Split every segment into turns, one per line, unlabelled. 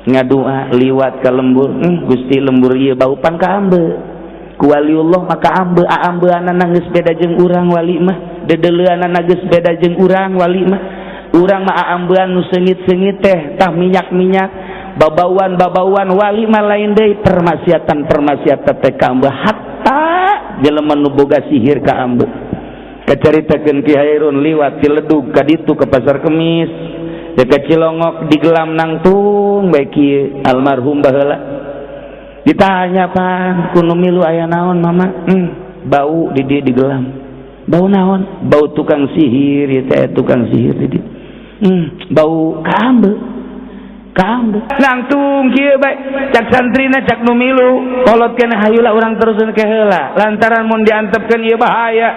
Ngadua liwat ka lembur, Gusti lembur ieu bau pan kaambe. Ku waliullah maka ambe aambeanana geus beda jeung urang wali mah, dedeleuanana geus beda jeung urang wali mah. Urang mah aambean nu seungit-seungit teh, tah minyak-minyak, babauan-babauan wali mah lain deui permaksiatan-permaksiatan teh kaambe hatta jelema nu boga sihir kaambe. Kacaritakeun Ki Hairun liwat ti Ledug ka ditu ke Pasar Kemis, dekat Cilongok digelam nangtung bae kieu almarhum baheula. Ditanya pan ku nu milu aya naon mama? Bau di dieu digelam. Bau naon? Bau tukang sihir ieu teh tukang sihir di dieu. Bau kaambe. Kaambe. Nangtung kieu bae cak santrina cak nu milu kolot keneh hayula urang teruskeun ke heula lantaran mun diantepkeun ieu bahaya.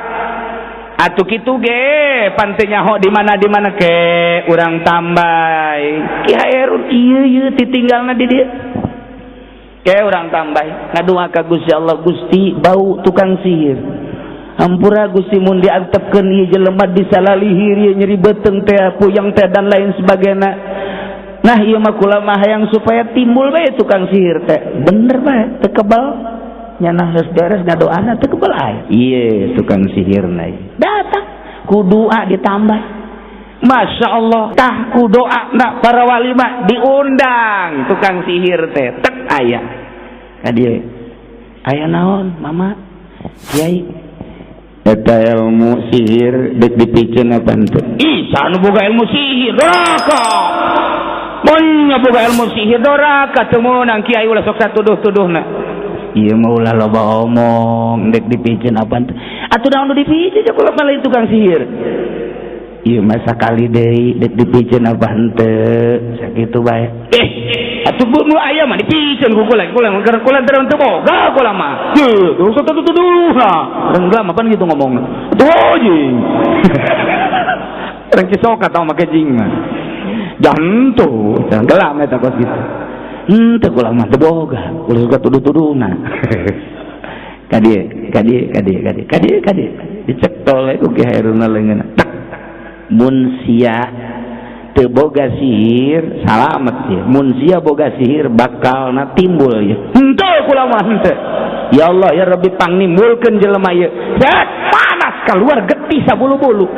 Atuh kitu ge pan teu nyaho di mana ke urang tambay. Ki Hairun ieu ieu titinggalna di dieu. Ke urang tambay ngadua ka Gusti Allah, Gusti bau tukang sihir. Hampura Gusti mun diantepkeun ieu jelema disalalihir ieu nyeri beuteung teh puyeng teh dan lain sebagainya. Nah ieu mah kula mah hayang supaya timbul bae tukang sihir teh. Bener bae teu kebal. Nyanah geus beres ngadoana teu kebal aya. Ieu tukang sihirna datang ku doa ditambah. Masya Allah tah ku doa na para wali mah diundang tukang sihir teh tek aya. Ka dieu aya naon mama kiai eta ilmu sihir deuk dipiceun apa henteu? Ih saha nu boga ilmu sihir doraka. Mun boga ilmu sihir doraka teu meunang kiai ulah sok satuduh-tuduhna. Ieu mah ulah loba omong dek dipiceun apa henteu? Atuh naon nu dipiceun kula mah lain tukang sihir. Ieu mah sakali deui dek dipiceun apa henteu sakitu bae. Atuh bu nu aya mah dipiceun ku kula kula kula teu teu boga kula mah. Heuh, terus tuduh-tuduh nah. Urang gelam apaan gitu ngomongna. Atuh jing. Urang Cisoka tau make jing mah. Jantu, gelam eta kos kitu. Henteu kula mah teu boga, ulah suka tuduh-tuduhna. Ka dieu, ka dieu, ka dieu, ka dieu, ka dieu, ka dieu. Dicetol we ku Ki Hairunna leungeunna. Tek. Mun sia teu boga sihir, salamet sia. Mun sia boga sihir bakalna timbul ieu. Henteu kula mah henteu. Ya Allah ya Rabbi pangnimbulkeun jelema ieu. Set panas keluar getih sabulu-bulu.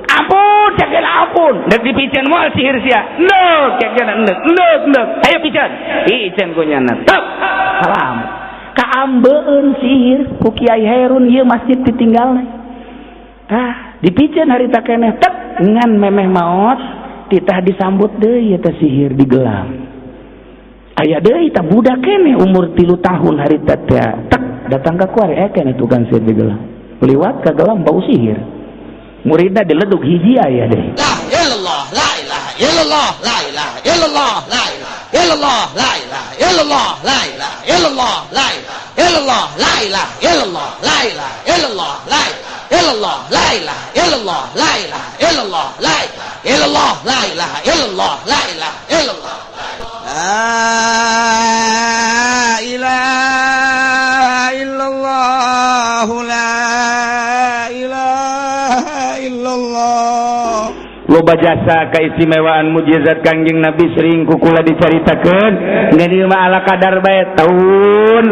Ampun, cek ampun. Dek dipiceun moal sihir sia. Ndek, cek ndek, ndek, ndek. Ayo piceun. Piceun ku nyana. Tek. Salam. Kaambeun sihir ku Kiai Hairun ieu masjid ditinggalna. Tah, dipiceun harita keneh tek ngan memeh maot titah disambut deui eta sihir digelam. Aya deui tah budak keneh umur 3 tahun harita teh. Tek datang ka kuari keneh tukang sihir digelam. Liwat ka gelam bau sihir. Muridna diledug hiji aya deh.
La ilallah la ilaha illallah la ilaha illallah la ilaha illallah la ilaha illallah la ilaha illallah la ilaha illallah la ilaha illallah la ilaha illallah la ilaha illallah la ilaha illallah la ilaha illallah la ilaha illallah la ilaha illallah la ilaha illallah la ilaha illallah la ilaha illallah.
Loba jasa keistimewaan mujizat Kangjeng Nabi sering kukula dicaritakeun ngan ieu mah ala kadar bae tahun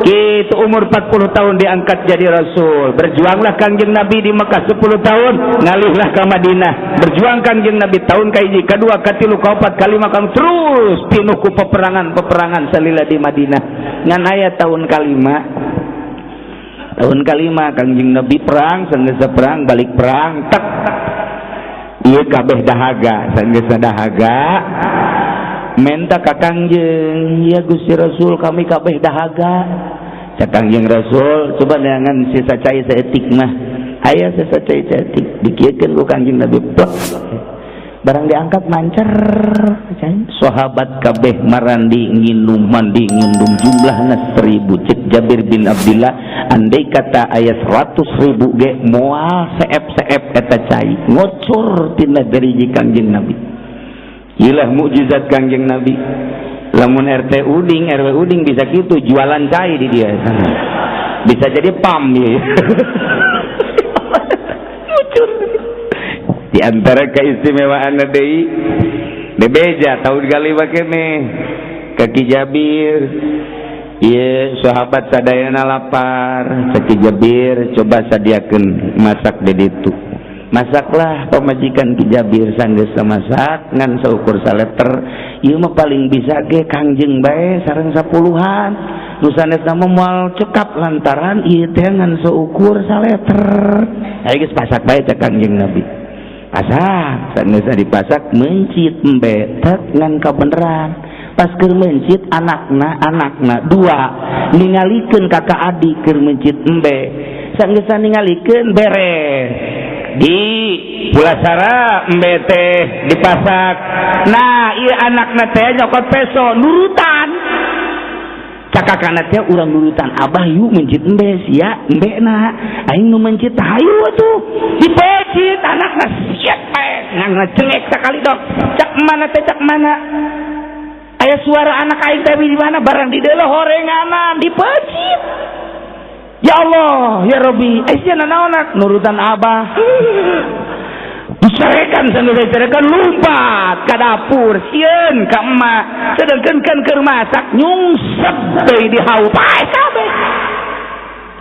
kitu umur 40 tahun diangkat jadi rasul. Berjuanglah Kangjeng Nabi di Mekah 10 tahun, ngalihlah ke Madinah. Berjuang Kangjeng Nabi tahun kahiji, kadua, katilu, kaopat, kalima, kang terus pinuh ku peperangan-peperangan salila di Madinah. Ngan aya tahun kalima. Tahun kalima Kangjeng Nabi perang, sanggeus perang balik perang tek. Ieu kabeh dahaga, sanggeus dahaga menta ka Kangjeng, ya Gusti Rasul kami kabeh dahaga. Cak Kangjeng Rasul, coba neangan sisa cai saeutik mah. Aya sisa cai saeutik dikieukeun ku Kangjeng Nabi plek. Barang diangkat mancer sahabat kabeh marandi nginum mandi nginum jumlahna 1000. Cek Jabir bin Abdillah andai kata aya 100.000 ge moal seep-seep eta cai ngocor tina deriji Kangjeng Nabi. Ilah mukjizat Kangjeng Nabi. Lamun RT Uding RW Uding bisa gitu jualan cai di dia bisa jadi pam ya. Ngocor. Di antara keistimewaan deui Bebeja tahun kali keneh ka Ki Jabir. Ieu sahabat sadayana lapar. Cek Ki Jabir, coba sadiakeun masak di ditu. Masaklah pamajikan Ki Jabir. Sanggeus masak ngan saukur saleter. Ieu mah paling bisa ge Kangjeng bae sareng sapuluhan, nu sanesna mah moal cekap lantaran ieu teh ngan saukur saleter. Ayo geus pasak bae, cek Kangjeng Nabi. Pasak. Sanggeus dipasak, meuncit embe tek ngan kabeneran. Pas keur meuncit, anakna anakna dua ningalikeun kakak adik keur meuncit embe. Sanggeus ningalikeun, beres di pulasara, embe teh dipasak. Nah, ieu anakna teh nyokot peso, nurutan. Cak kakakna teh, urang nurutan abah yuk, meuncit embe sia embe na aing nu meuncit. Hayu atuh. Dipeuncit anakna, siap bae ngan ngecengek sakali dok. Cak mana teh, cak mana aya suara anak aing teh di mana? Barang di deuleu horenganan dipeuncit. Ya Allah ya Rabbi, eh sia nanaonak? Nurutan abah. Dicarekan. Sambil dicarekan, lompat ke dapur, sieun ka emak. Sedangkan kan keur masak, nyungsep deui di hau, paeh kabeh.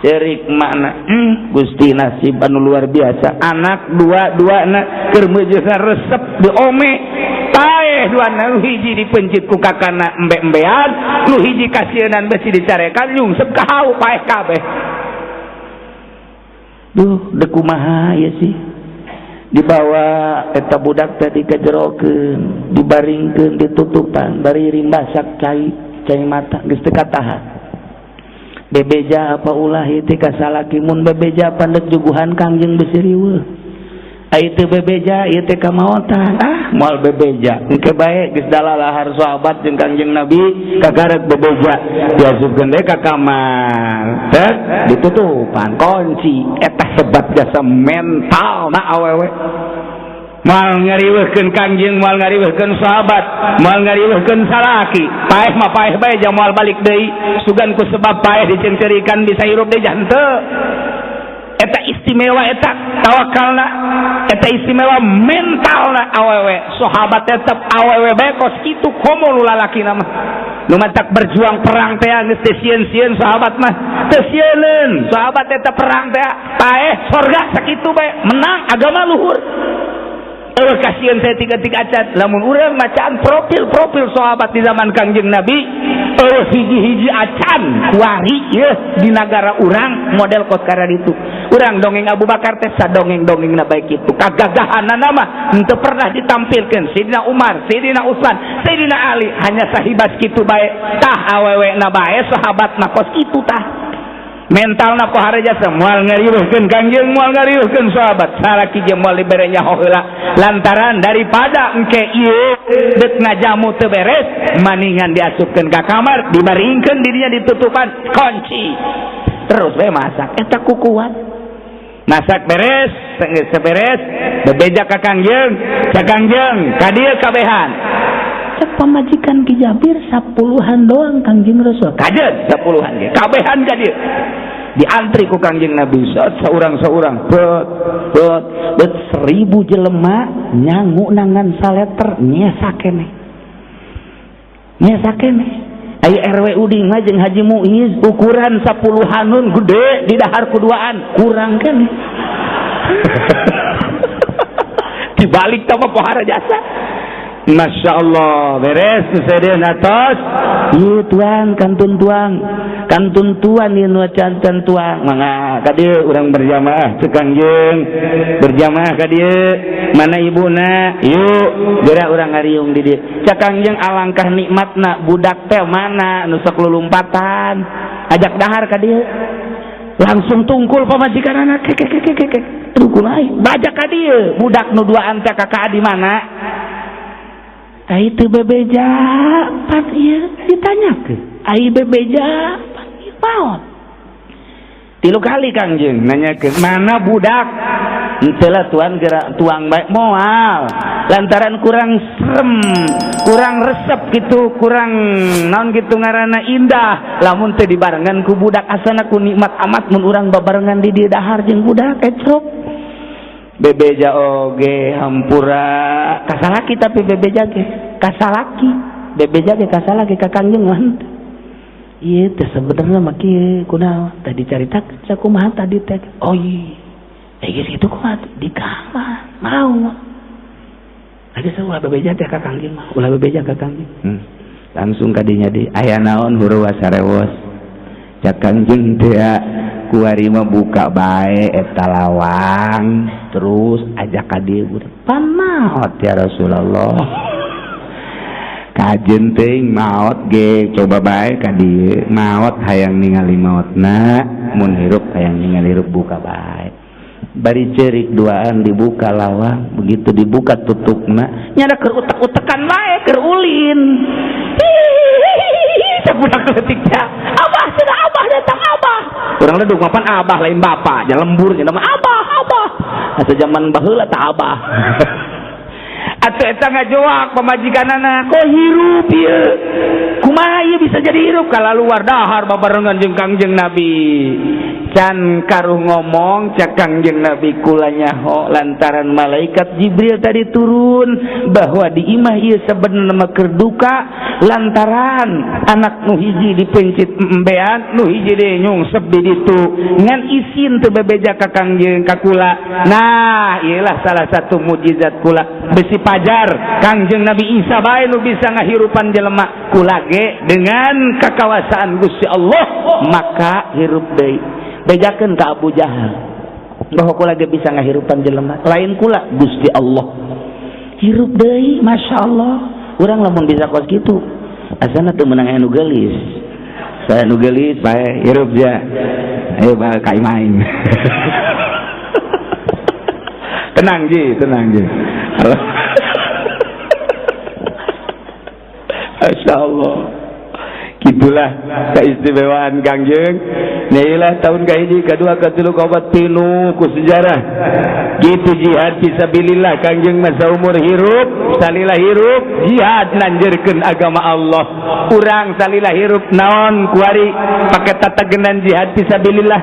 Cerik makna, Gusti, nasib anu luar biasa. Anak dua dua na keur meujeuna resep diome, paeh dua. Nu hiji dipeuncit ku kakana embe-embean, nu hiji kasieunan besi dicarekan, nyungsep ka hau, paeh kabeh. Duh, dek kumaha ya sih? Dibawa eta budak tadi kejerokeun, dibaringkeun, ditutupan, bari rimbasak cai cai mata geus teu katahan. Bebeja apa ulah ieu teh ka salaki? Mun bebeja pandek juguhan Kangjeng besi riweuh. Ai teu bebeja ieu teh kamaotan. Ah, moal bebeja, engke bae geus dalalahar sahabat jeung Kangjeng Nabi. Kagarek bebeja, diasupkeun deui ka kamar, tek ditutupan kunci. Eta hebat jasa mental na awewe. Moal ngariweuhkeun Kangjeng, moal ngariweuhkeun sahabat, moal ngariweuhkeun salaki. Paeh mah paeh bae, jang moal balik deui. Sugan ku sebab paeh dicengcerikan bisa hirup deui henteu. Eta istimewa, eta tawakalna, eta istimewa mentalna awewe. Sahabat tetep awewe bae kos kitu, komo nu lalaki mah nu matak berjuang perang teh geus teu sieun-sieun. Sahabat mah teu sieuneun. Sahabat eta perang teh paeh sorga sakitu bae, menang agama luhur. Eueuh kasihan saya tiga-tiga acan. Lamun urang macaan profil-profil sahabat di zaman Kangjeng Nabi, eueuh hiji-hiji acan kuari yeuh di nagara urang model kos itu. Urang dongeng Abu Bakar teh sadongeng-dongengna bae kitu. Kagagahanana mah henteu pernah ditampilkeun. Sayyidina Umar, Sayyidina Utsman, Sayyidina Ali hanya sahibas kitu bae. Tah, awewe na bae sahabat na kos kitu. Tah, mentalna pohara jasa, moal ngariweuhkeun Kangjeng, moal ngariweuhkeun sahabat. Salaki jeung moal dibere nyaho heula lantaran daripada engke ieu deuk ngajamu teu beres, maningan diasupkeun ka kamar, dibaringkeun dirinya, ditutupan kunci, terus we masak. Eta ku kuat masak beres. Geus beres, bebeja ka Kangjeng. Ka Kangjeng ka dieu kabehan. Cek pamajikan Ki Jabir, sapuluhan doang, Kangjeng Rasul. Kajen sapuluhan ge kabehan ka dieu. Diantri ku Kangjeng Nabi seorang-seorang, bet bet bet, 1.000 jelema nyangu nangan saleter, nyesa keneh, nyesa keneh. Ai RW Uding mah jeung Haji Muiz ukuran sapuluhanun gede di dahar kuduaan, kurang keneh. Dibalik sama pohara jasa. Masya Allah, beres sedeun atos. Ieu tuang kantun, tuang kantun, tuan ieu nu canten tuang. Mangga ka dieu urang berjamaah. Cek Kangjeng, berjamaah ka dieu. Mana ibuna? Yuk geura urang ngariung di dieu. Cek Kangjeng, alangkah nikmatna budak teh mana nu sok lulumpatan, ajak dahar ka dieu. Langsung tungkul pamajikan anak kek kek kek kek. Aduh, kumaha bajak ka dieu budak nu duaan teh? Kakak di mana? Ai teu bebeja pan ieu ditanyakeun. Ai bebeja pan ieu maot. Tilu kali Kangjeng nanyakeun, mana budak? Henteu lah tuan, gerak tuang bae moal. Lantaran kurang serem, kurang resep gitu, kurang naon gitu ngaranna indah lamun teu dibarengan ku budak. Asana ku nikmat amat mun urang babarengan di dieu dahar jeung budak ecrok. Bebeja oge hampura kasalaki, tapi bebeja ge Ka salaki bebeja ge ka salaki ka Kangjeng mah henteu. Ieu teh sebenarnya mah kieu kunaon tadi caritakeun sakumaha tadi teh. Oh iya. Geus kitu kumaha di kamar mau. Geus ulah bebeja teh ka Kangjeng mah, ulah bebeja ka Kangjeng. Langsung kadinya di aya naon huruwa sarewos. Cak Kangjeng teh kuari mah buka bae eta lawang terus ajak ka dieu pan maot ya Rasulullah. Kajen teuing maot ge coba bae ka dieu maot hayang ningali maotna mun hirup hayang ningali hirup buka bae. Bari ceurik duaan dibuka lawang, begitu dibuka tutupna nyada keur utek-utekan bae keur ulin. Sabudak leutik teh abah cenah abah datang abah. Urang ledug mapan abah lain bapak, nya lembur nya mah abah abah. Asa zaman baheula tah abah. Atuh eta ngajoak pamajikanana, kok hirup ieu? Kumaha ieu bisa jadi hirup kalaluar dahar babarengan jeung Kangjeng Nabi. Can karuh ngomong cak Kangjeng Nabi kula nyaho lantaran malaikat Jibril tadi turun bahwa di imah ieu sebenarnya mah keur duka lantaran anak nu hiji dipencit embean nu hiji deui nyungsep di ditu ngan isin teu bebeja ka Kangjeng ka kula. Nah, ieulah salah satu mukjizat kula besi pajar Kangjeng Nabi Isa bae nu bisa ngahirupan jelema kula ge dengan kakawasaan Gusti Allah maka hirup deui. Bejakeun ka Abu Jahal bahwa kula ge bisa ngahirupan jelema lain kula Gusti Allah hirup deui. Masya Allah urang lamun bisa kos kitu asana teu meunang anu geulis saya nu geulis bae hirup ja ayo bae ka imah aing. Tenang ji, tenang ji. Masya Allah gitulah keistimewaan Kangjeng. Nailah tahun kahiji, kedua, ketilu, kaopat, pinu ku sejarah. Gitu jihad fisabilillah Kangjeng masa umur hirup, salila hirup jihad nanjerkeun agama Allah. Urang salila hirup naon kuari pake tatagenan jihad fisabilillah.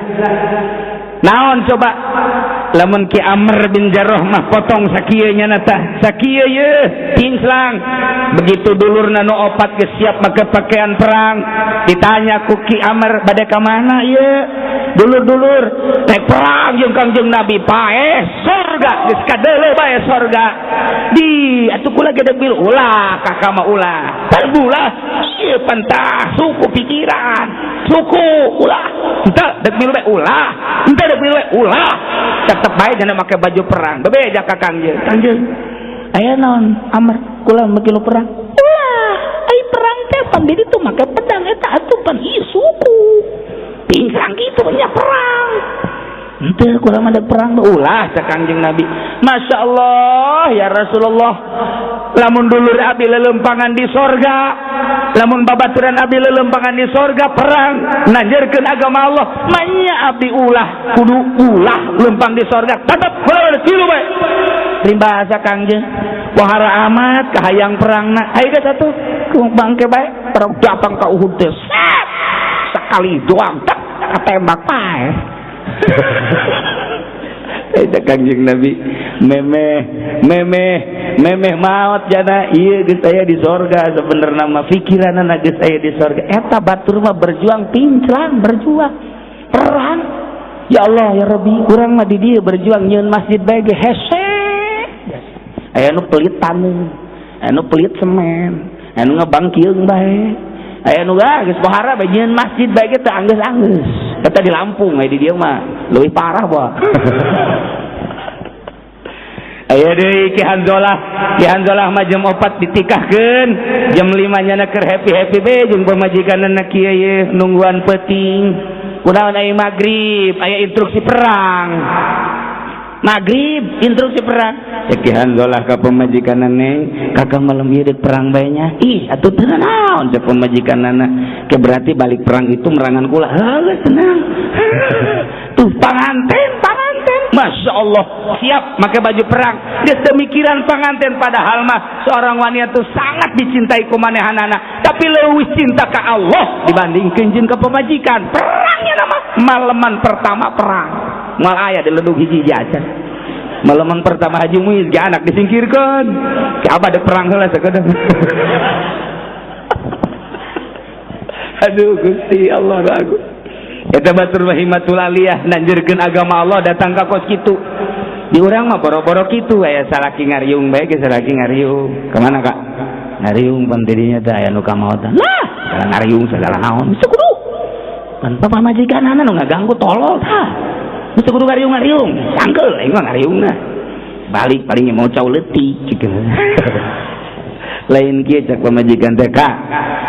Naon coba lamun Ki Amr bin Jarrah mah potong sakieu nya tah sakieu ye tingslang. Begitu dulurna nu opat geus siap make pakaian perang ditanya ku Ki Amr bade ka mana ieu dulur-dulur rek perang jeung Kangjeng Nabi paeh surga geus kadeuleu bae surga di atuh kula gede bil ulah kakak mah ulah terbulah ieu pentah suku pikiran suku ulah henteu dek milu bae ulah henteu dek milu bae ulah tetep bae jana make baju perang bebeja ka Kangjeng. Kangjeng aya naon Amr kula make lu perang ulah ai perang teh pan di ditu make pedang eta atuh pan ieu suku pingsang kitu nya perang henteu kula mah dek perang ulah cak Kangjeng Nabi. Masya Allah ya Rasulullah lamun dulur abi lelempangan di sorga lamun babaturan abi lelempangan di sorga perang nanjerkeun agama Allah manya abdi ulah kudu ulah lempang di sorga tetep kula tilu bae rimbahasa Kangjeng wahara amat kahayang perangna ayo geus atuh bangke bae perang datang ka Uhud teh sekali doang tak ketembak pae. Eta Kangjeng Nabi memeh memeh memeh maot jana ieu geus aya di sorga sebenarna mah pikiranna geus aya di sorga eta batur mah berjuang pinclang berjuang perang ya Allah ya Rabbi urang mah di dieu berjuang nyieun masjid bae ge hese aya nu pelit taneuh aya nu pelit semen aya nu ngebangkieung bae aya nu geus pohara bae nyieun masjid bae ge teu anggeus-anggeus. Eta di Lampung aya di dieu mah leuwih parah bah. Aya deui Ki Hanzolah, Ki Hanzolah mah jam 4 ditikahkeun, jam 5 nyana keur happy-happy be jeung pamajikanna kieu ye nungguan peuting. Kunaon aya magrib, aya instruksi perang. Magrib instruksi perang. Cek Ki Hanzolah ka pamajikanna neng, kakak malam ieu deuk perang bae nya. Ih, atuh teu naon cek pamajikanna. Ke berarti balik perang itu merangan kula. Heuh, tenang. Tuh panganten, panganten. Masya Allah, siap pakai baju perang. Geus teu mikiran panganten padahal mah seorang wanita tuh sangat dicintai ku manehanana, tapi leuwih cinta ka Allah dibandingkeun jeung ka pamajikan. Perangnya nama malaman pertama perang. Moal aya di ledug hiji acan. Malaman pertama Haji Muiz ge anak disingkirkeun. Ki abah dek perang heula sakedeung. Aduh Gusti Allah aku. Eta batur himatul aliyah nanjurkeun agama Allah datang ka kos kitu. Di urang mah boro-boro kitu aya salaki ngariung bae ge salaki ngariung. Ka mana Kak? Ngariung pan tidinya teh aya nu kamaotan. Lah, segala ngariung segala naon. Geus kudu. Pan pamajikanana nu ngaganggu tolol tah. Geus kudu ngariung-ngariung. Sangkeul aing mah ngariungna. Balik paling mau cau leutik kitu. Lain kieu cak pamajikan teh Kak.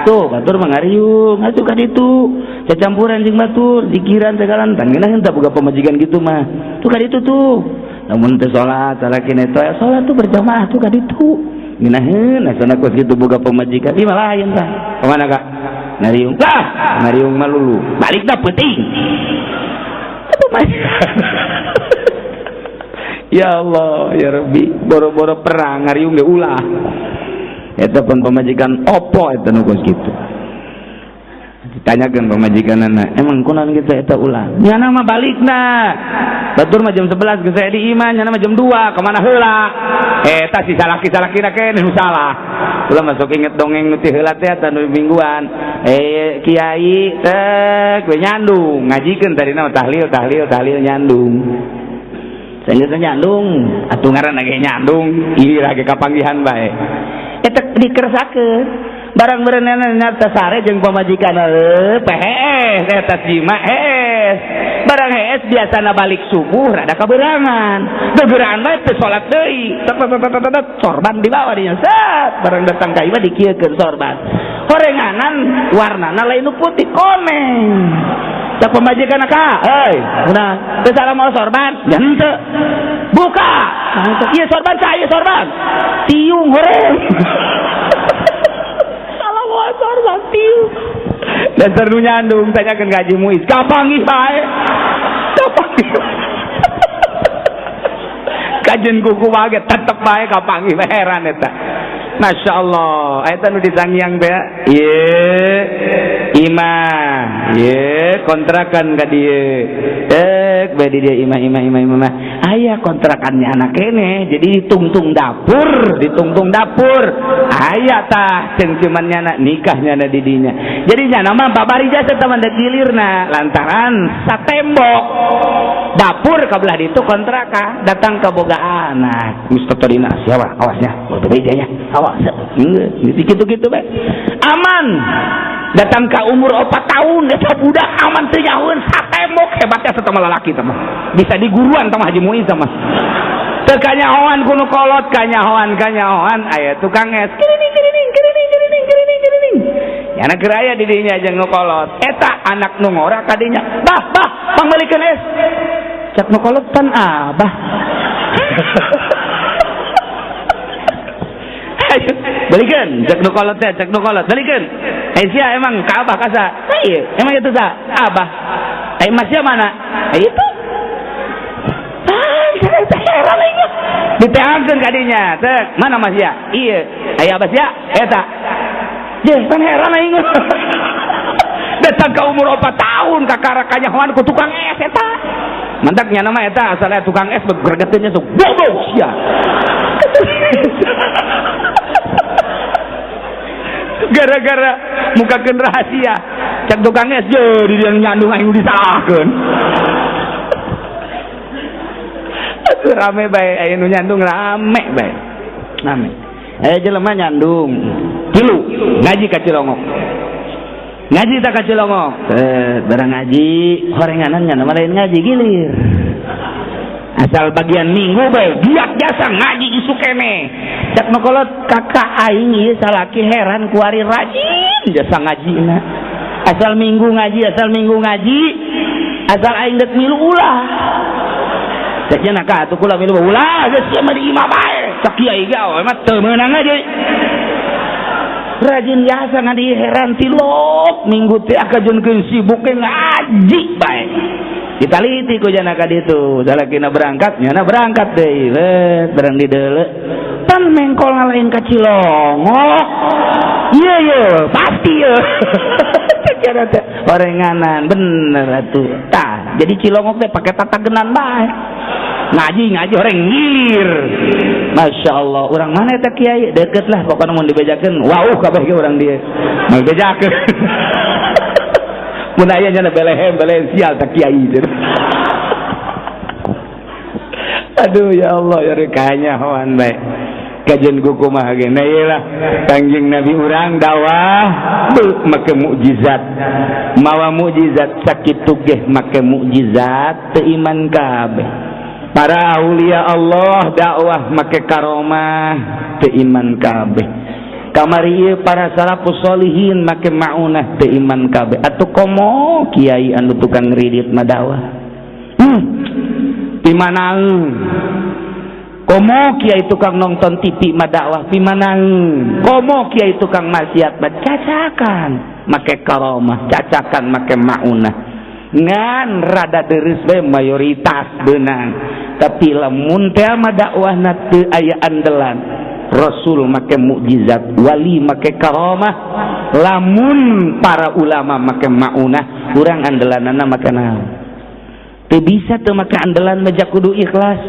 Tuh batur mah ngariung atuh ka ditu. Cacampuran jeung batur, zikiran segala tan ngeunah henteu boga pamajikan kitu mah. Tuh ka ditu tuh. Lamun teu salat salakina teh salat tuh berjamaah tuh ka ditu. Ngeunaheun asana kos kitu boga pamajikan ieu mah lain tah. Ka mana Kak? Ngariung. Lah, ngariung mah lulu. Balikna peuting. Ya Allah, ya Rabbi, boro-boro perang ngariung ge ulah. Eta pun pamajikan opo eta nu kos kitu. Ditanyakeun pamajikanana, emang kunaon kitu eta ulah? Nyana mah balikna. Batur mah jam 11 geus aya di imah, nyana mah jam 2, ka mana heula? Eta si salaki-salakina keneh nu salah. Ulah masuk inget dongeng nu ti heula teh eta nu mingguan. Kiai teh we nyandung, ngajikeun tadina mah tahlil tahlil tahlil nyandung. Sanggeus nyandung, atuh ngaranna ge nyandung, ieu lagi kapanggihan bae. Eta dikeresakeun barang berenana nyata sare jeung pamajikan pehees eta jima hees barang hees biasana balik subuh rada kaberangan gegeraan bae teu salat deui sorban dibawa dinya set barang datang ka imah dikieukeun sorban horenganan warnana lain nu putih koneng cak pamajikan ka heuy kunaon teu salah mau sorban henteu buka ieu sorban cah ieu sorban tiung horeng salah mau sorban tiung dasar nu nyandung tanyakeun ka Haji Muiz kapanggih bae kapanggih kajen kuku bae tetep bae kapanggih heran eta. Masya Allah, eta nu disangiang teh ieu imah ieu kontrakan ka dieu tek bae di dieu imah imah imah imah aya kontrakannya anak kene jadi ditungtung dapur ditungtung dapur aya tah cengcuman nyana nikah nyana di dinya jadi nyana mah babari jasa teman dek gilirna lantaran satembok dapur ka belah ditu kontrakan datang ka boga anak geus tadina siapa awasnya beda nya awas gitu-gitu bae aman datang ke umur 4 tahun eta budak aman teu nyahoeun satembok hebatnya satama lalaki tah mah bisa diguruan tah Haji Muiz tah mah teu kanyahoan ku nu kolot kanyahoan kanyahoan aya tukang es kirining kirining kirining kirining kirining kirining nyana keur aya di dinya jeung nu kolot eta anak nu ngora ka dinya bah bah pangmeulikeun es cak nu kolot pan abah. Balikan, cek nu kolot teh, cek nu kolot, balikan. Sia emang ka abah kasa. Ieu, emang itu sa? Abah. Ai masnya mana? Ai itu. Ah, heran aing. Diteangkeun ka dinya, cek, mana masya? Ieu. Ai abah sia? Eta. Jeung pan heran aing. Datang ka umur 4 tahun kakara kanyahoan ku tukang es eta. Mantak nya nama eta asalnya tukang es gregeteunnya sok goblok sia. Gara-gara mukakeun rahasia cak tukang es je di dia nyandung aing disalahkeun. Atuh rame bae aya nu nyandung rame bae. Rame. Aya jelema nyandung tilu ngaji ka Cilongok. Ngaji tak ka Cilongok. Barang ngaji horenganan nya nama lain ngaji gilir. Asal bagian minggu bae giat jasa ngaji isuk keneh. Cak nu kolot kakak aing ieu salaki heran kuari rajin jasa ngajina. Asal minggu ngaji, asal minggu ngaji, asal aing deuk milu ulah. Cak nya ka atuh kula milu ulah geus sia mah di imah bae. Cak kiai ge mah teu meunang ngaji. Rajin jasa ngaji heran tilok minggu teh akajeunkeun sibuk ke ngaji bae. Ditaliti ku jana ka ditu, salakina berangkat, nyana berangkat deui, let barang di deuleu. Pan mengkol ngalain ka Cilongok. Ieu ye, pasti ye. Cara teh orenganan bener atuh. Tah, jadi Cilongok teh pake tatagenan bae. Ngaji ngaji orang ngilir. Masya Allah, orang mana eta kiai? Deket lah pokoknya mun dibejakeun, wauh kabeh ge urang dia. Mun bejakeun. Mun aya nya belehem belehem sial ta kiai. Aduh ya Allah ya kanya hoan bae. Kajian ku kumaha ge nah ieu lah Kangjeng Nabi urang dakwah make mukjizat. Mawa mukjizat sakitu ge make mukjizat teu iman kabeh. Para aulia Allah dakwah make karomah teu iman kabeh. Kamari ieu para salafus solihin make maunah teu iman kabeh. Atuh komo kiai anu tukang ngridit mah dakwah. Pimanaeun. Komo kiai tukang nonton TV mah dakwah pimanaeun. Komo kiai tukang maksiat mah cacakan make karomah, cacakan make maunah. Ngan rada deres bae mayoritas beunang. Tapi lamun teh mah dakwahna teu aya andelan. Rasul make mukjizat, wali make karomah, lamun para ulama make maunah, urang andelanana make naon? Teu bisa teu make andelan mah kudu ikhlas.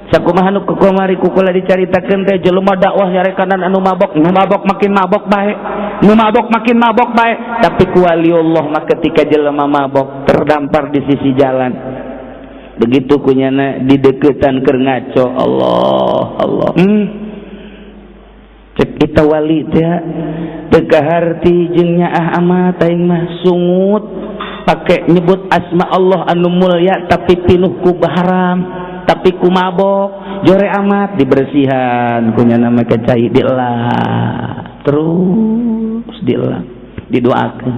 Sakumaha nu kukamari kukula dicaritakeun teh jelema dakwah nyarekanan anu mabok, nu mabok makin mabok bae, nu mabok makin mabok bae, tapi ku waliullah mah ketika jelema mabok terdampar di sisi jalan. Begitu kunyana dideketan keur ngaco, Allah Allah. Cek kita wali teh teu kaharti jeung nyaah amat aing mah sungut pake nyebut asma Allah anu mulia tapi pinuh ku haram, tapi ku mabok jore amat dibersihan kunyana make cai dielap terus dielap didoakeun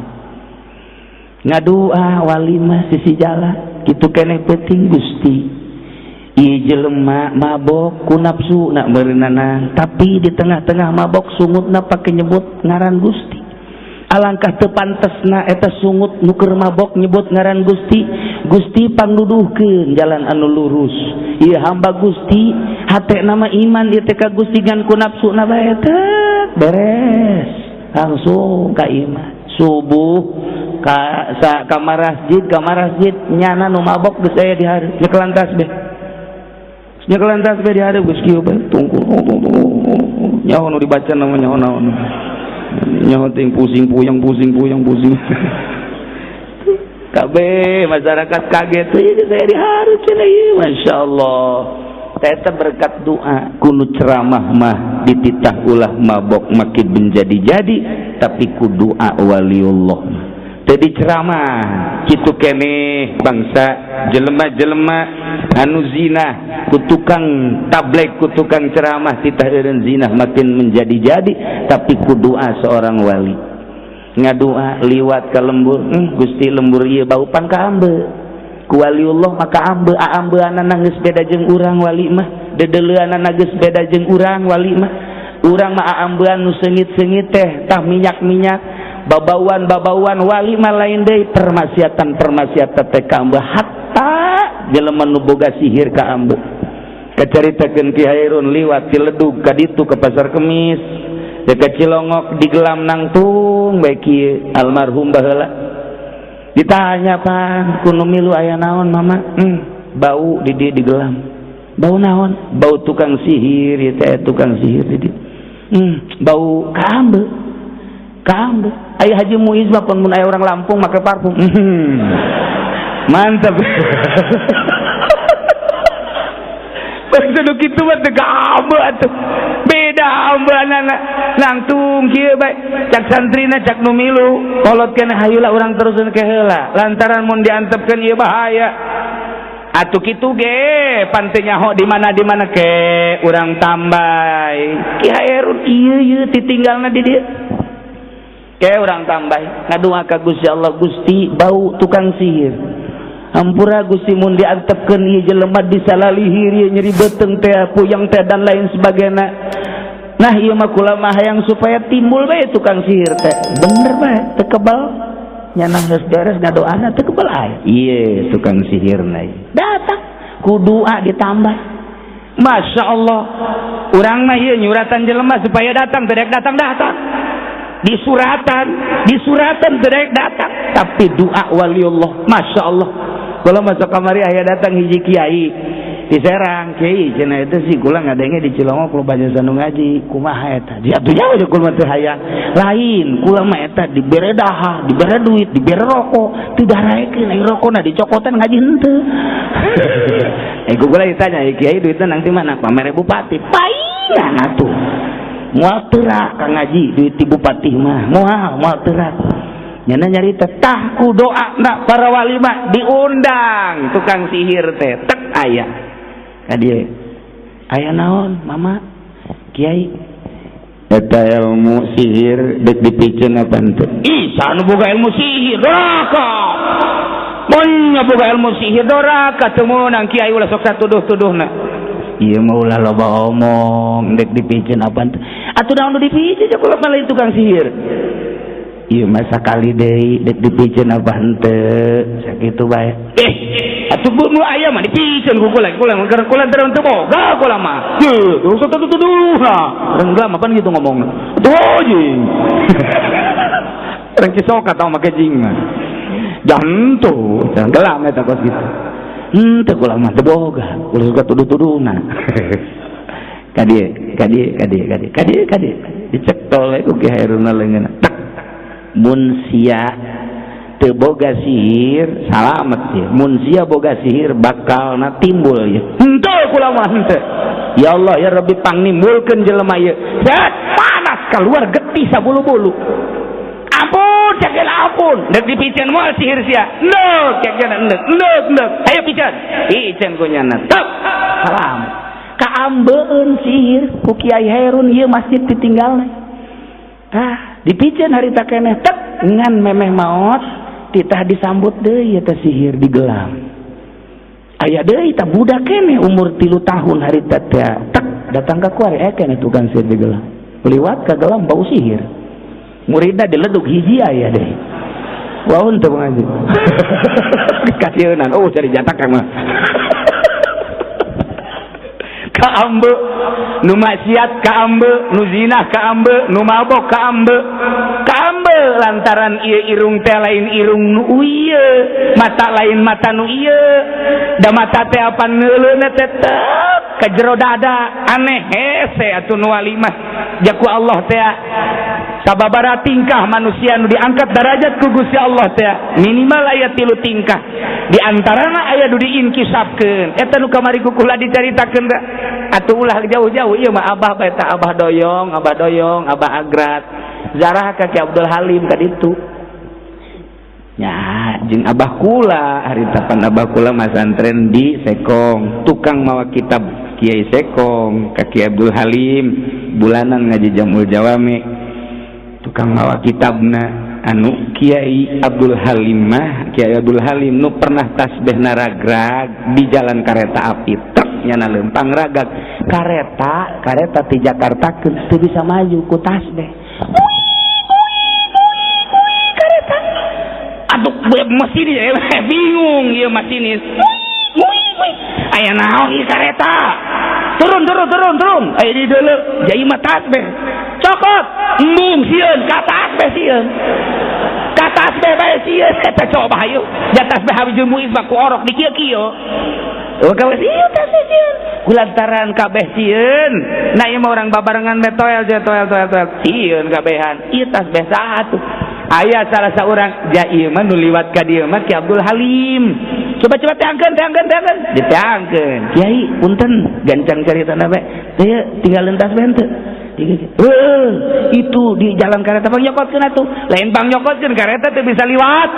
ngadua wali mah sisi jalan kitu keneh penting Gusti ieu jelema mabok ku nafsu nak berenana tapi di tengah-tengah mabok sungutna pake nyebut ngaran Gusti. Alangkah teu pantesna eta sungut nu keur mabok nyebut ngaran Gusti. Gusti pangnuduhkeun jalan anu lurus. Ieu hamba Gusti hate nama iman ieu teh ka Gusti ngan ku nafsuna bae teh beres langsung ka iman. Subuh ka sa ka masjid nyana nu mabok geus aya di hareup nyekelan tasbih. Nyekelan tasbih di hareup geus kieu bae tungku nyaho nu dibaca nama nyaho naon. Nyaho ting pusing puyeng pusing puyeng pusing. Kabeh masyarakat kaget ieu saya di hareup cenah ieu masyaallah. Eta berkat doa kunu ceramah mah dititah ulah mabok makin menjadi-jadi tapi ku doa waliullah. Tadi ceramah kitu keneh bangsa jelema-jelema anu zina ku tukang tabligh ku tukang ceramah titah eureun zina makin menjadi-jadi tapi ku doa seorang wali. Ngadua liwat ka lembur, Gusti lembur ieu baupan ka ambe. Ku waliullah maka ambe aambeanana geus beda jeung urang wali mah, dedeleuanana geus beda jeung urang wali mah. Urang mah aambean nu seungit-seungit teh tah minyak-minyak, babauan-babauan wali mah lain deui permaksiatan-permaksiatan teh ka ambe hatta jelema nu boga sihir ka ambe. Kacaritakeun Ki Hairun liwat ti Ledug ka ditu ka Pasar Kemis, dekat Cilongok digelam nangtung bae kieu almarhum baheula. Ditanya pan kuno milu aya naon mama? Bau di dieu digelam. Bau naon? Bau tukang sihir ieu teh tukang sihir di dieu. Bau ka ambe. Ka ambe. Aya Haji Muiz mah pun mun aya orang Lampung make parfum. Mantap. Bangsa nu kitu mah teu ka ambe atuh. Beda ambeanana nangtung kieu bae cak santrina cak nu milu kolot keneh hayula urang teruskeun ke heula lantaran mun diantepkeun ieu bahaya atuh kitu ge pan teu nyaho di mana ke urang tambay Ki Hairun ieu ieu titinggalna di dieu ke urang tambay ngadua ka Gusti Allah Gusti bau tukang sihir hampura Gusti mun diantepkeun ieu jelema disalalihir ieu nyeri beuteung teh puyeng teh dan lain sebagainya. Nah ieu mah kula mah hayang supaya timbul bae tukang sihir teh. Bener bae teu kebal nya geus beres ngadoana teu kebal aya. Ieu tukang sihirna datang ku doa ditambah. Masya Allah urang mah ieu nyuratan jelema supaya datang teu datang datang. Disuratan teu datang tapi doa waliullah Masya Allah. Kalau masuk kamari aya datang hiji kiai. Di Serang kiai cenah eta sih kula ngadenge di Cilongok loba jasa nu ngaji kumaha eta. Dia atuh jauh kula mah teu hayang. Lain kula mah eta dibere dahar, dibere duit, dibere rokok, teu daraekeun ai rokona dicokotan ngaji henteu. Kula ditanya kiai duitna nang ti mana? Pamere bupati. Paingan atuh. Moal teurak ka ngaji duit ti bupati mah. Moal teurak. Nyana nyarita tah ku doa na para wali mah diundang tukang sihir teh tek aya ka dieu aya naon mama kiai eta ilmu sihir dek dipiceun apa henteu ih saha nu boga ilmu sihir doraka mun boga ilmu sihir doraka teu meunang kiai ulah sok satuduh-tuduhna ieu mah ulah loba omong dek dipiceun apa henteu atuh naon nu dipiceun kula mah lain tukang sihir. Iya masa kali deui dek dipiceun apa henteu sakitu bae. Atuh nu aya mah dipiceun ku kula kula kula teu boga kula mah. Heuh, teu tuduh nah. Urang geula mah pan kitu ngomongna. Tuh jing. Urang cisoka tau make jing mah. Jantu, gelam eta kos kitu. Henteu kula mah teu boga, kula suka tuduh-tuduhna. Ka dieu, ka dieu, ka dieu, ka dieu, ka dieu, ka dieu. Dicetol we ku Ki Hairuna leungeunna. Mun sia teu boga sihir salamet ya. Mun sia boga sihir bakalna timbul ya. Henteu kula mah henteu. Ya Allah ya Rabbi pangnimbulkeun jelema ieu. Set panas keluar getih sabulu-bulu. Ampun cek ampun. Deuk dipiceun moal sihir sia. Endek cek endek endek endek. Ayo piceun. Piceun ku nyana. Tek. Salam. Kaambeun sihir ku Kiai Hairun ieu masjid ditinggalna. Tah dipiceun harita keneh tek ngan memeh maot titah disambut deui eta sihir digelam. Aya deui tah budak keneh umur 3 tahun harita teh tek datang ka kuari keneh tukang sihir digelam. Liwat ka gelam bau sihir. Muridna diledug hiji aya deui. Waun teu ngaji. Kasieunan oh cari jatak mah. Kaambe nu maksiat kaambe nu zina kaambe nu mabok kaambe kaambe lantaran ieu irung teh lain irung nu ieu mata lain mata nu ieu da mata teh apan neuleuna teh tek ka jero dada aneh hese atuh nu wali mah jaku Allah teh sababaraha tingkah manusia nu diangkat derajat ku Gusti Allah teh minimal aya 3 tingkah di antarana aya nu diinkisapkeun eta nu kamari ku kula dicaritakeun teh atuh ulah jauh-jauh ieu mah abah bae tah abah doyong abah agrat zarah ka Ki Abdul Halim ka ditu nya jeung abah kula harita pan abah kula masantren di Sekong tukang mawa kitab Kiai Sekong ka Ki Abdul Halim bulanan ngaji Jamul Jawami tukang mawa kitabna anu Kiai Abdul Halim mah Kiai Abdul Halim nu pernah tasbih naragrag di jalan kereta api truk nyana lempang ragag kareta ti Jakarta teu bisa maju ku tasbih kareta aduh masinis bingung ieu masinis aya naon ieu kareta turun aya di deuleu jai mah tasbih cokot embung sieun ka tasbih sieun ka tasbih bae sieun eta coba hayu ja tasbih habis muiz mah ku orok di kieu-kieu oh gawe sieun tasbih sieun kulantaran kabeh sieun nah ieu mah urang babarengan bae toel toel toel toel sieun kabehan ieu tasbih saha tuh aya salah saurang ja ieu mah nu liwat ka dieu mah Ki Abdul Halim coba teangkeun diteangkeun kiai punten gancang caritana bae teu tinggal tasbih henteu itu di jalan kareta pang nyokotkeun atuh lain pang nyokotkeun kareta teu bisa liwat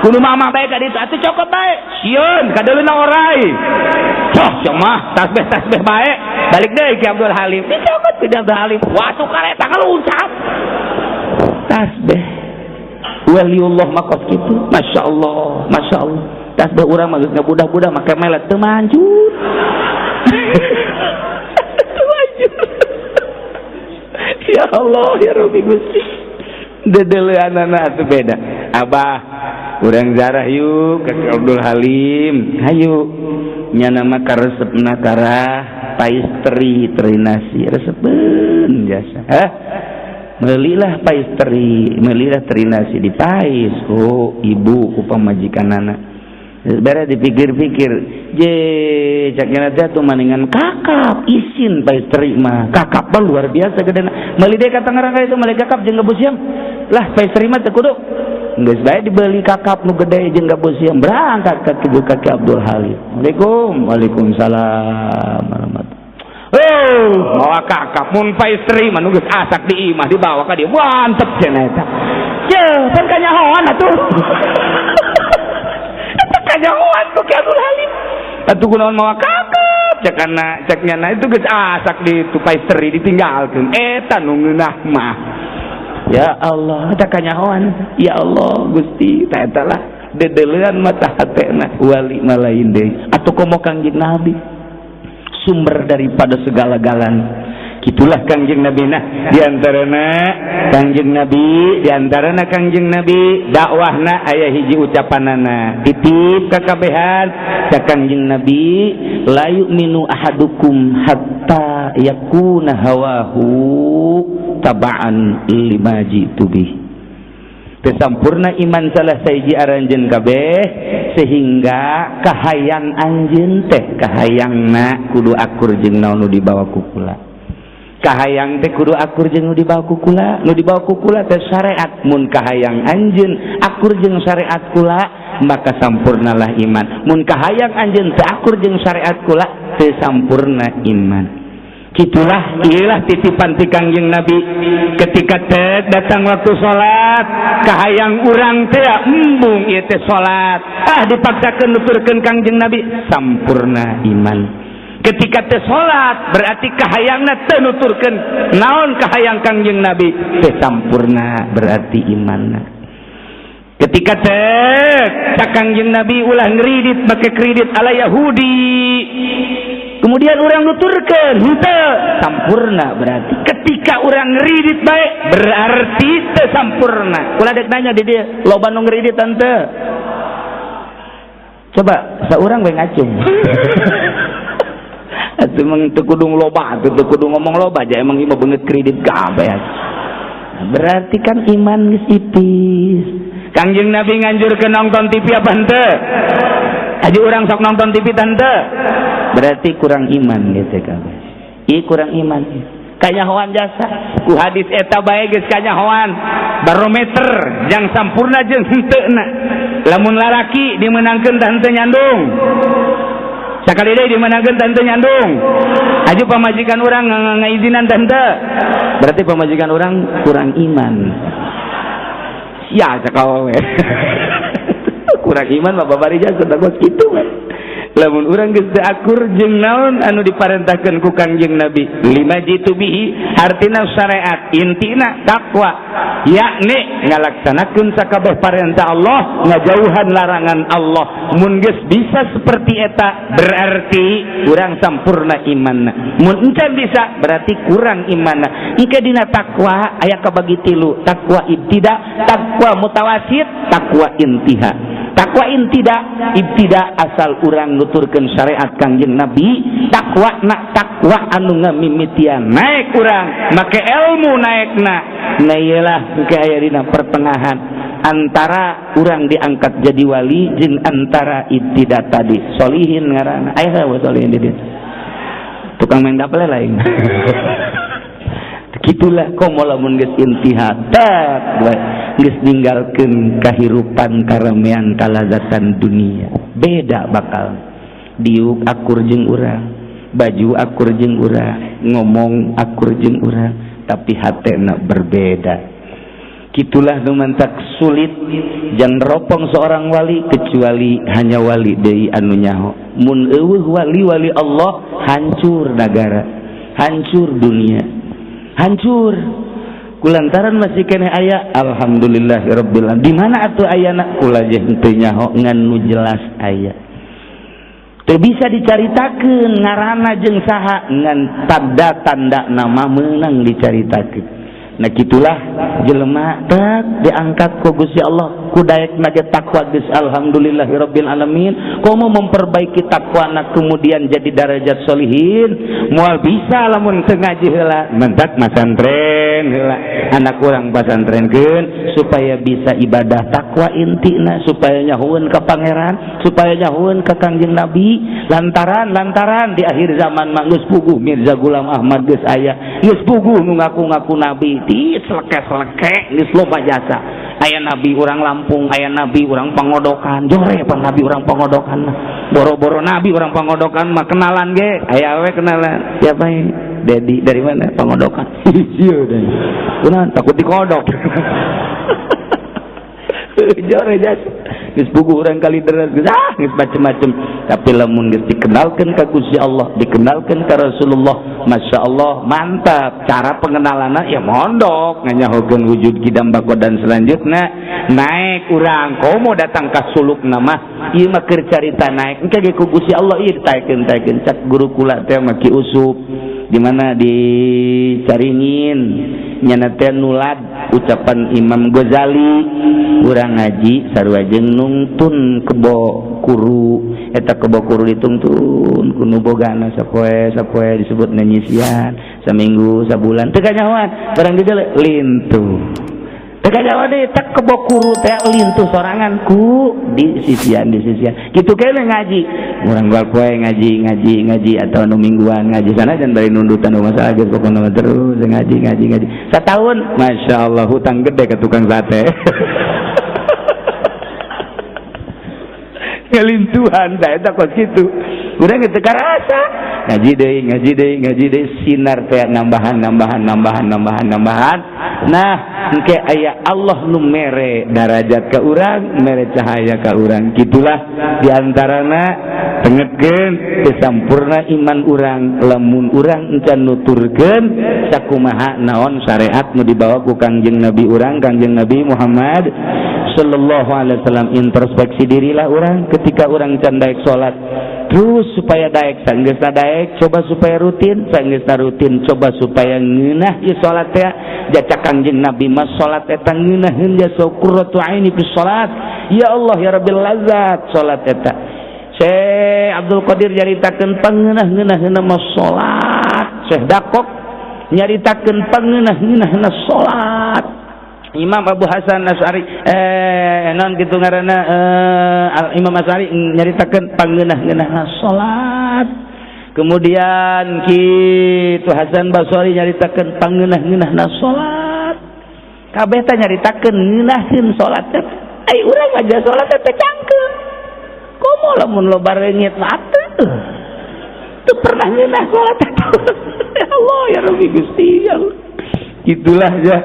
kudu mama bae ka ditu atuh cokot bae sieun kadeuleuna orai coh mah tasbih bae balik deui Ki Abdul Halim dicokot ku Abdul Halim watuh kareta ngaluncat tasbih waliullah makos kitu masyaallah masyaallah tasbih urang mah geus ngabudah-budah make melet teu manjur teu manjur ya Allah ya Rabbi Gusti dedeleanana atuh beda abah urang zarah yuk ka Abdul Halim hayu nyana mah karesepna karah pais teri teri nasi resepeun jasa hah melilah pais teri melilah teri nasi di pais oh ibu ku pamajikanana Beres dipikir-pikir, je cak teh tuh maningan kakap isin pastry mah. Kakap mah luar biasa gedena. Meuli deui ka Tangerang itu meuli kakap jeung gabus siam. Lah, pastry mah teu kudu. Geus bae dibeli kakap nu gede jeung gabus siam, berangkat ka kubu kaki Abdul Halim. Assalamualaikum. Waalaikumsalam warahmatullahi. Oh, mawa kakap mun pastry mah nu geus asak di imah dibawa ka dieu. Mantep cenah eta. Ye, pan kanyahoan atuh. Kanyahoan ku Ki Abdul Halim. Atuh kunaon mawa kakap cek kana cek nyana itu geus asak di itu pastry ditinggalkeun. Eta nu ngeunah mah. Ya Allah, eta kanyahoan. Ya Allah, Gusti, ta eta lah dedelean mata hatena wali mah lain deui. Atuh komo Kangjeng Nabi, sumber daripada segala-galanya. Gitulah Kangjeng Nabi. Nah, diantarana Kangjeng Nabi, diantarana Kangjeng Nabi dakwahna aya hiji ucapanana titip kakabehan. Cak Kangjeng Nabi, la yu'minu ahadukum hatta yakuna hawahu taba'an lima jitu bih. Teu sampurna iman salah sahiji aranjeun kabeh sehingga kahayang anjeun teh kahayangna kudu akur jeung naon nu dibawa ku kula. Kahayang teh kudu akur jeung nu dibawa ku kula, nu dibawa ku kula teh syariat. Mun kahayang anjeun akur jeung syariat kula, maka sampurnalah iman. Mun kahayang anjeun teu akur jeung syariat kula, teu sampurna iman. Gitulah, inilah titipan ti Kangjeng Nabi. Ketika teh datang waktu salat, kahayang urang teh embung ieu teh salat, ah, dipaksakeun nuturkeun Kangjeng Nabi, sampurna iman. Ketika teh salat berarti kahayangna teu nuturkeun naon kahayang Kangjeng Nabi, teh sampurna berarti imanna. Ketika teh cak Kangjeng Nabi, ulah ngeridit make kredit ala Yahudi, kemudian orang nuturkeun henteu, sampurna berarti. Ketika orang ngeridit baik berarti teu sampurna. Kula dek nanya di dieu, loba nu ngeridit henteu? Coba saurang we ngacung. Atuh emang teu kudu loba atuh, teu kudu ngomong loba aja, emang ieu mah beungeut kredit kabeh. Berarti kan iman geus ipis. Kangjeng Nabi nganjurkeun nonton TV apa henteu? Aja urang sok nonton TV tante, berarti kurang iman gitu kabeh. Ih, kurang iman kanyahoan jasa ku hadis eta bae geus kanyahoan barometer jang sampurna jeung henteuna. Lamun lalaki dimenangkeun tah henteu nyandung, sakali deui dimenangkeun tah henteu nyandung. Aju pamajikan urang ngaizinan tah henteu, berarti pamajikan urang kurang iman. Ya, cek awewe kurang iman mah babari jasa kos kitu we. Lamun urang geus teu akur jeung naon anu diparentahkeun ku Kangjeng Nabi, lima jitu bihi artina syariat, intina takwa, yakni ngalaksanakeun sakabeh parentah Allah, ngajauhan larangan Allah. Mun geus bisa seperti eta berarti urang sampurna imanna. Mun encan bisa berarti kurang imanna. Engke dina takwa aya kabagi tilu: takwa ibtida, takwa mutawasit, takwa intiha. Takwa ibtida, ibtida asal urang nuturkeun syariat Kangjeng Nabi, takwa nak takwa anu ngamimitian naik urang make ilmu naikna. Nah, iyalah engke aya dina pertengahan antara urang diangkat jadi wali jeung antara ibtida tadi, solihin ngaranna. Aya we solihin di dieu, tukang main dapel lain. Gitulah komo lamun geus intiha tek geus ninggalkeun kahirupan, karamean, kalazatan dunia, beda bakal diuk akur jeung urang, baju akur jeung urang, ngomong akur jeung urang, tapi hatena berbeda. Gitulah nu mantak sulit jangan ropong seorang wali kecuali hanya wali deui anu nyaho. Mun eueuh wali-wali Allah, hancur negara, hancur dunia, hancur. Kulantaran masih keneh aya, alhamdulillahirabbil alamin. Di mana atuh ayana? Kula je henteu nyaho, ngan nu jelas aya. Teu bisa dicaritakeun ngaranna jeung saha, ngan tanda-tanda nama meunang dicaritakeun. Nah, gitulah jelema tak diangkat ku Gusti Allah ku daek ge takwa geus alhamdulillahirabbil alamin, komo memperbaiki takwana kemudian jadi darajat solihin, moal bisa lamun teu ngaji heula. Mentak masantren. Pesantren heula, anak urang pasantrenkeun supaya bisa ibadah takwa, intina supaya nyahueun ka Pangeran, supaya nyahueun ka Kangjeng Nabi, lantaran lantaran di akhir zaman mah geus puguh Mirza Ghulam Ahmad geus aya, geus puguh nu ngaku-ngaku nabi ti seleke-seleke, geus loba jasa. Aya nabi urang Lampung, aya nabi urang Pangodokan, jore pan nabi urang Pangodokan. Boro-boro nabi urang Pangodokan mah, kenalan ge aya we. Kenalan, siapa ini? Dedi. Dari mana? Pangodokan. Iya deh, kunaon takut dikodok? Jore jasa geus puguh urang Kalideres geus, ah, geus macem-macem. Tapi lamun geus dikenalkeun ka Gusti Allah, dikenalkeun ka Rasulullah, Masya Allah, mantap. Cara pengenalanna ya mondok, nganyahokeun wujud kidam bako dan selanjutnya naik urang. Komo datang ka suluk nama ieu mah keur carita naik engke ge ku Gusti Allah ieu ditaekeun taekeun. Cak guru kula teh mah, Ki Usup, di mana di Caringin, nyana teh nulad ucapan Imam Ghazali. Urang ngaji sarua jeung nungtun kebo kuru. Eta kebo kuru ditungtun ku nu bogana sapoe sapoe, disebut nyisian saminggu, sabulan teu kanyahoan, barang di lintuh, teu kanyahoan deui. Tak kebo kuru teh lintuh sorangan ku di sisian, di sisian kitu kene. Ngaji urang unggal poe, ngaji ngaji ngaji atau nu mingguan ngaji sana dan bari nundutan masalah geus, pokona terus ngaji ngaji ngaji setahun, Masya Allah, hutang gede ke tukang sate, ngelintuhan. Dah eta kos kitu urang teu karasa, ngaji deui, ngaji deui, ngaji deui, sinar teh nambahan nambahan nambahan nambahan nambahan. Nah, engke aya Allah nu mere darajat ka urang, mere cahaya ka urang. Gitulah diantarana tengetkeun sampurna iman urang lamun urang encan nuturkeun sakumaha naon syariat nu dibawa ku Kangjeng Nabi urang, Kangjeng Nabi Muhammad sallallahu alaihi wasallam. Introspeksi dirilah urang ketika urang can daek salat, terus supaya daek, sanggeusna daek coba supaya rutin, sanggeusna rutin coba supaya ngeunah ieu salat teh. Jacak Kangjeng Nabi mah salat eta ngeunaheun jasa qurratu aini fi salat. Ya Allah ya Rabbil, lazat salat eta. Syekh Abdul Qadir nyaritakeun pangeunah-ngeunaheunna mah salat. Syekh Dakok nyaritakeun pangeunah-ngeunaheunna salat. Imam Abu Hasan Asy'ari, non kitu ngaranna, Imam Asy'ari nyaritakeun pangeunah-ngeunaheunna salat. Kemudian kitu Hasan Basri nyaritakeun pangeunah-ngeunaheunna salat. Kabeh teh nyaritakeun ngeunaheun salat teh. Ai urang aja salat teh cangkeung. Komo lamun loba reungit mah atuh teu pernah ngeunah salat. Ya Allah ya Rabbi, Gusti ya Allah. Itulah ya,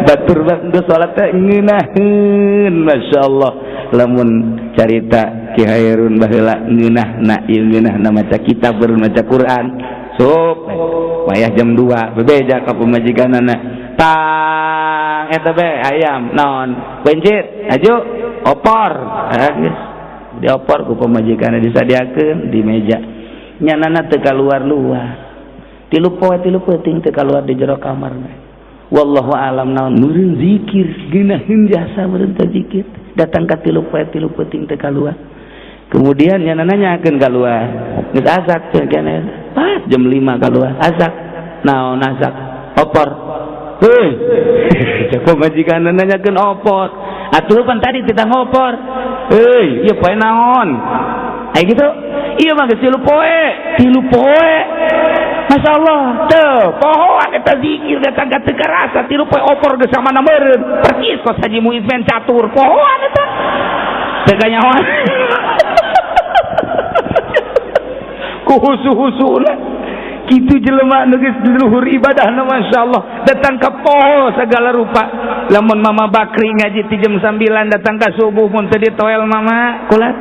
batur geus salat teh ngeunaheun, Masya Allah. Lamun carita Ki Hairun baheula ngeunahna ieu, ngeunahna maca kitab, maca Quran. Sok wayah jam 2 bebeja ka pamajikanana, tang eta be ayam naon, pencit aju opor. Eh, geus diopor ku pamajikanna, disadiakeun di meja. Nyanana teu kaluar-luar 3 poe 3 peuting, teu kaluar di jero kamar. Wallahu alam naon, meureun zikir geunaheun jasa, meureun teh zikir. Datang ka 3 poe 3 peuting teu kaluar. Kemudian nyanana nyakeun kaluar, geus asak teh keneh, pas jam 5 kaluar. Asak naon? Asak opor. Heuy, cek pamajikan, nanyakeun opor atuh pan tadi kita ngopor. Heuy, ieu poe naon? Ai gitu ieu mah geus 3 poe 3 poe. Masya Allah, tuh pohoan eta zikir datang ka teu karasa 3 poe, opor geus samana meureun percis kos Haji Muiz main catur. Pohoan eta teu kanyahoan ku husu-husuna kitu. Jelema nu geus luhur ibadahna, Masya Allah, datang ka poho segala rupa. Lamun Mama Bakri ngaji ti jam 9 datang ka subuh, mun teu ditoel mama kulat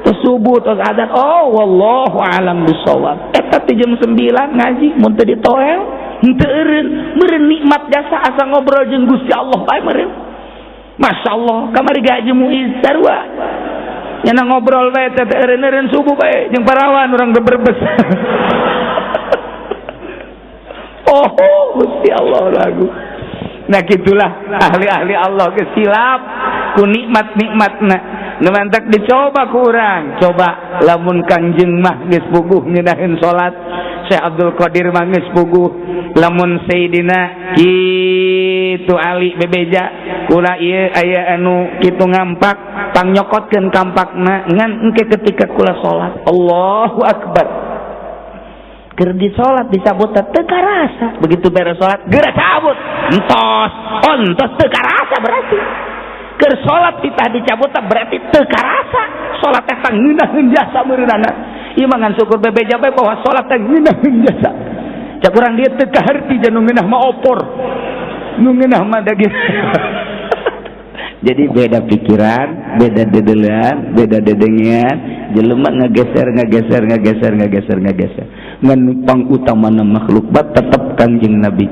tos subuh, tos adzan. Oh, wallahu alam bisawab. Eta ti jam 9 ngaji, mun teu ditoel henteu eureun meureun, nikmat jasa asa ngobrol jeung Gusti Allah bae meureun. Masya Allah, kamari ge Haji Muiz sarua nyana ngobrol bae teh, eureun-eureun subuh bae jeung parawan urang Brebes. Oh, Gusti Allah lagu. Nah, gitulah ahli-ahli Allah geus silap ku nikmat-nikmatna. Nu mantak dicoba ku urang. Coba lamun Kangjeng mah geus puguh ngeunaheun salat. Syekh Abdul Qadir mah geus puguh lamun Sayyidina kitu Ali bebeja kula ieu aya anu kitu ngampak pangnyokotkeun kampakna ngan engke ketika kula salat Allahu Akbar keur di salat dicabut teu karasa begitu beres salat geura cabut entos entos teu karasa berarti keur salat titah dicabut berarti teu karasa salat teh ngeunaheun jasa meureunana ieu mah ngan syukur bebeja bae bahwa salat teh ngeunaheun jasa cak urang dieu teu kaharti jeung nu ngeunah mah opor nu ngeunah mah daging. Jadi beda pikiran, beda dedelean, beda dedengean, jelema ngageser ngageser ngageser ngageser ngageser. Ngan pangutamana makhluk bat tetep Kangjeng Nabi.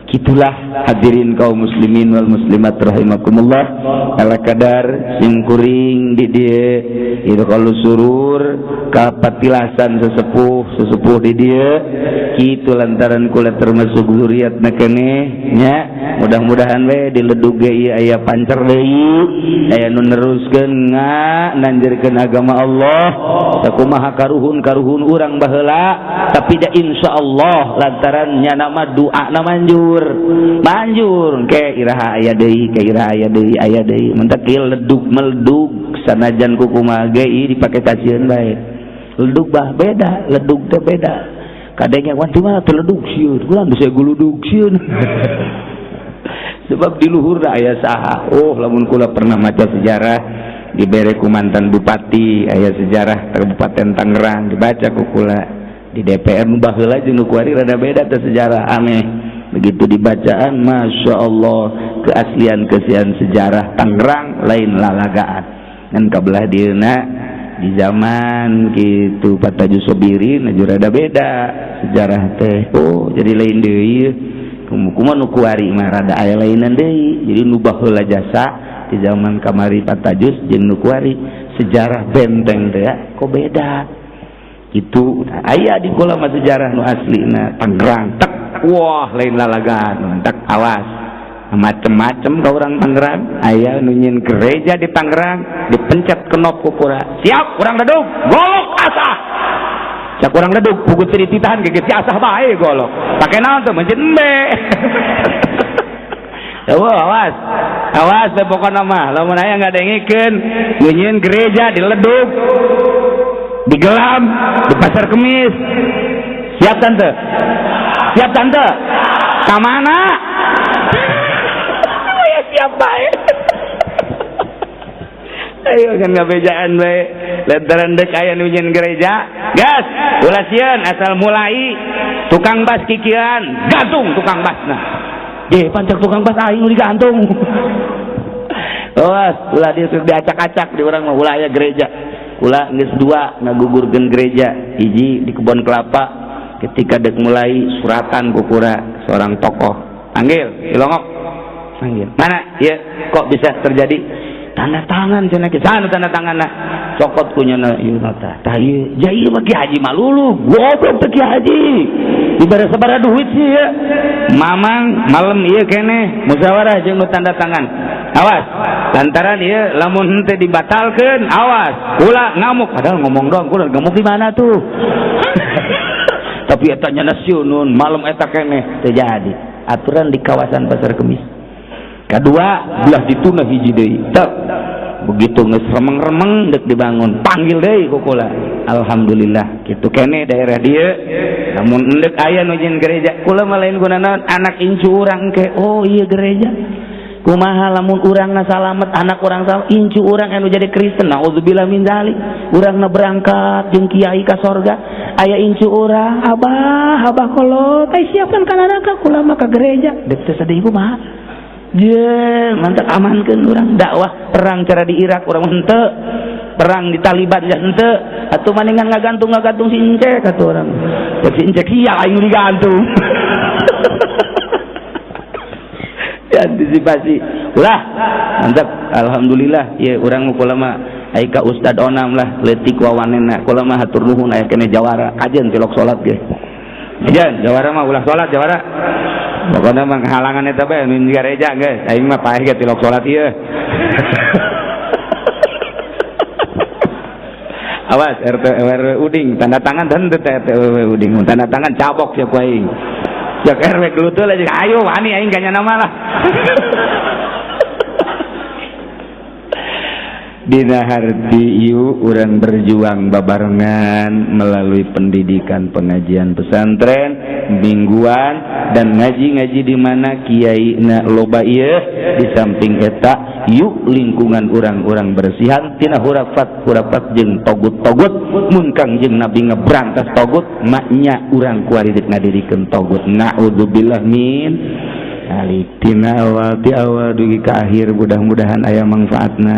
Kitulah hadirin kaum muslimin wal muslimat rahimakumullah. Ala kadar singkuring di dieu itu kalau surur kapatilasan sesepuh sesepuh di dieu kitu lantaran kula termasuk zuriat na keneh nya mudah-mudahan we diledug ge ieu aya pancer deui aya nu neruskeun nanjirkeun agama Allah sakumaha karuhun-karuhun urang baheula tapi da insyaallah lantaran nya nama doana manjur manjur ke iraha aya deui ke iraha aya deui aya deui mentak ieu ledug meledug sanajan kukumaha ge ieu dipake kasieun bae ledug bah beda ledug teh beda kadenge wan di mana teh ledug sieun kula bisa guludug sieun sebab di luhurna aya saha oh lamun kula pernah maca sejarah dibere ku mantan bupati aya sejarah Kabupaten Tangerang dibaca ku kula di DPR nu baheula jeung nu kuari rada beda teh sejarah aneh begitu dibacaan Masya Allah keaslian-keaslian sejarah Tangerang lain lalagaan ngan kabelah dieuna di zaman kitu Pataju Sobirin aju rada beda sejarah teh oh jadi lain deui kumaha nu kuari mah rada aya lainan deui jadi nu baheula jasa di zaman kamari Patajus jeung nu kuari sejarah benteng teh kok beda itu aya di kula mah sejarah nu aslina Tangerang tek wah lain lalagaan tek awas macem-macem ka urang Tangerang aya nu nyieun gereja di Tangerang dipencet kenop ku kura siap urang ledug golok asah cak urang ledug pugut teu dititahan ge geus asah bae golok pake naon teh mencet embe. Wah, awas awas teh pokona mah lamun aya ngadengikeun nu nyieun gereja di ledug digelam di Pasar Kemis siap tante siap tante ka mana ya siap bae ayo kan ngabejaan bae lantaran dek aya nu nyieun gereja gas ulah sieun asal mulai tukang bas kikian gantung tukang basna ye pancak tukang bas aing nu digantung awas ulah diacak-acak di urang mah ulah aya gereja kula geus dua ngagugurkeun gereja hiji di kebon kelapa ketika dek mulai suratan kukura seorang tokoh panggil cilongok panggil mana ya kok bisa terjadi tanda tangan cenah ke sana tanda tanganna cokot kunyana ieu nota tah ieu ja ieu mah Ki Haji malulu goblok teh Ki Haji dibere sabaraha duit sih ya mamang malam ieu keneh musyawarah jeung nu tanda tangan awas lantaran ieu lamun henteu dibatalkeun awas kula ngamuk padahal ngomong doang kula ngamuk di mana tuh tapi eta nya sieun malam eta keneh teu jadi aturan di kawasan Pasar Kemis kedua belah dituna hiji deui tek begitu geus remeng-remeng deuk dibangun panggil deui ku kula alhamdulillah kitu keneh daerah dieu lamun endek aya nu nyieun gereja kula mah lain gunana anak incu urang ke oh ieu gereja kumaha lamun urangna salamet anak urang salamet incu urang anu jadi Kristen naudzubillah min dzalik urangna berangkat jeung kiai ka sorga aya incu urang abah abah kolot ai siapkan ka neraka kula mah ka gereja deuk teh sedih kumaha ye mantap amankeun urang dakwah perang cara di Irak urang henteu perang di Taliban ya henteu atuh maningan ngagantung si Incek atuh urang si Incek sia aing digantung antisipasi ulah mantap alhamdulillah ya urang kula mah ai ka Ustad Onam lah leutik wawanena kula mah hatur nuhun aya keneh jawara kajen tilok salat ge kajen jawara mah ulah salat jawara pokona mah halangan eta bae nu gareja geus aing mah paeh ge tilok salat ieu. Awas RT RW Uding tanda tangan dan RT RW Uding tanda tangan cabok ya ku aing. Cek RW gelutul aja ayo wani aing ganya nama lah. Dina harti ieu urang berjuang babarengan melalui pendidikan pengajian pesantren mingguan dan ngaji-ngaji di mana kiai na loba ieu di samping eta yuk lingkungan urang-urang bersihan tina hurafat-hurafat jeung togut-togut mun Kangjeng Nabi ngebrantas togut maknya urang kuari deuk ngadirikeun togut. Naudzubillah min alik. Tina awal ti awal dugi ka akhir mudah-mudahan aya manfaatna.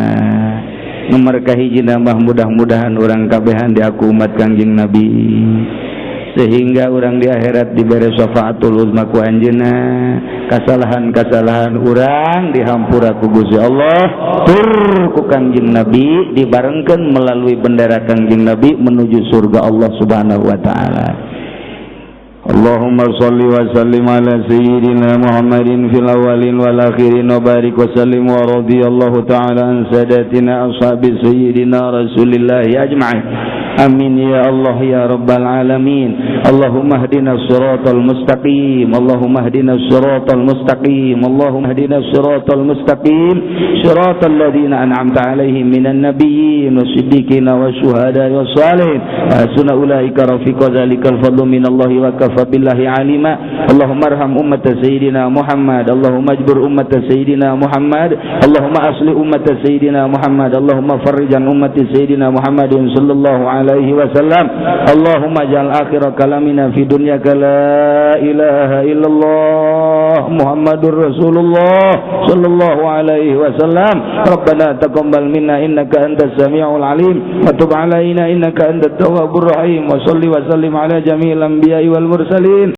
Nomor kahiji nambah mudah-mudahan urang kabehan diaku umat Kangjeng Nabi sehingga urang di akhirat diberi syafaatul uzma ku anjeunna, kasalahan-kasalahan urang dihampura ku Gusti Allah tur ku Kangjeng Nabi dibarengkeun melalui bendera Kangjeng Nabi menuju surga Allah Subhanahu wa taala.
Allahumma salli wa sallim ala sayyidina Muhammadin fil awwalin wal akhirin wa barik wa sallim wa radiyallahu ta'ala an sadatina ashabi sayyidina Rasulillahi ajma'in.
Amin ya Allah ya Rabbal alamin. Allahumma hdina siratal mustaqim. Allahumma hdina siratal mustaqim. Allahumma hdina siratal mustaqim. Siratal ladzina an'amta alaihim minan nabiyyin wasiddiqin wasyuhada'i wassalihin. Wa hasuna ulaika rafiqa dzalikal fadlu minallahi wa kafa billahi alima. Allahumma arham ummata sayyidina Muhammad. Allahumma ajbur ummata sayyidina Muhammad. Allahumma asli ummata sayyidina Muhammad. Allahumma farrij an ummati sayyidina Muhammadin sallallahu alaihi wasallam. Allahumma ja'al akhira kalamina fi dunyaka la ilaha illallah Muhammadur Rasulullah sallallahu alaihi wasallam. Rabbana taqabbal minna innaka antas samiul alim wa tub alaina innaka antat tawwabur rahim wa salli wa sallim ala jami'il anbiya'i wal mursalin.